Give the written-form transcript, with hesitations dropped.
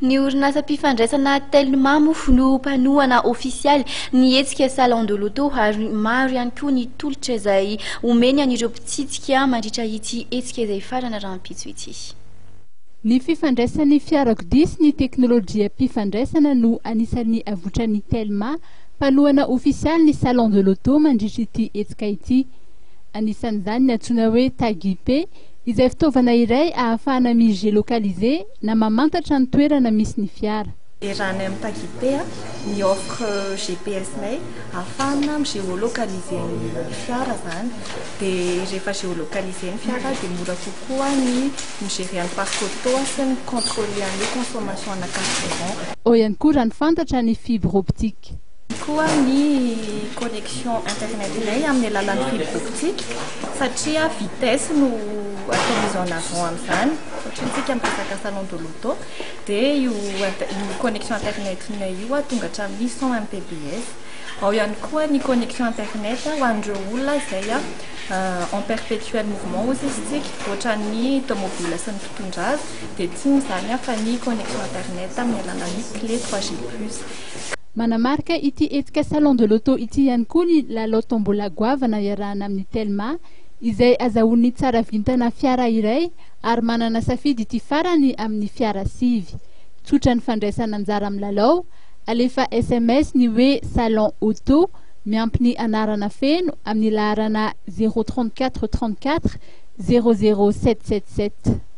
Ny orinasam-pifandraisana Telma moa no mpanohana ofisialy ny hetsika Salon de l'auto ary maro ihany koa ny tolotra izay omeny an'ireo mpitsidika mandritra ity hetsika izay farana rahampitso ity. Ny fifandraisan'ny fiarakodia sy ny teknolojiam-pifandraisana no anisan'ny avotran'ny Telma, mpanohana ofisialy ny Salon de l'auto mandritra ity hetsika ity. Anisan'izany ny antsoina hoe Tag IP, izay fitaovana iray ahafahana mi-géolocaliser na mamantatra ny toerana misy ny fiara. Iarahanay amin'ny Tag IP ny offre GPS-nay ahafahana mi-géolocaliser ny fiara izany. Dia rehefa géolocaliser ny fiara dia mora kokoa ny mi-gérer ny parc auto sy ny mi-contrôler an'ilay consommation ana carburant. Ao ihany koa raha ny fantatra ny fibre optique. Koa ny connexion internet-nay amin'ny alalan'ny fibre optique satria vitesse no atao mise en avant amin'izany satria isika miresaka salon de l'auto dia io io connexion internet-nay io tonga hatramin'ny 100 Mbps. Ao ihany koa ny connexion internet ho an'ireo olona izay en perpétuel mouvement hozy izy tsika, ohatran'ny tomobile sy ny mpitondra azy, dia tsy inona izany fa ny connexion internet amin'ny alalan'ny clé 3G+. Manamarika ity hetsika Salon de l'auto ity ihany koa ny lalao tombola goavana iarahana amin'ny Telma, izay azahoan'ny tsara vintana fiara iray ary manana safidy ity farany amin'ny fiara sivy. Tsotra ny fandraisana anjara amin'ny lalao: alefa SMS ny hoe "salon auto" miampy ny anarana feno amin'ny laharana 034 34 00777.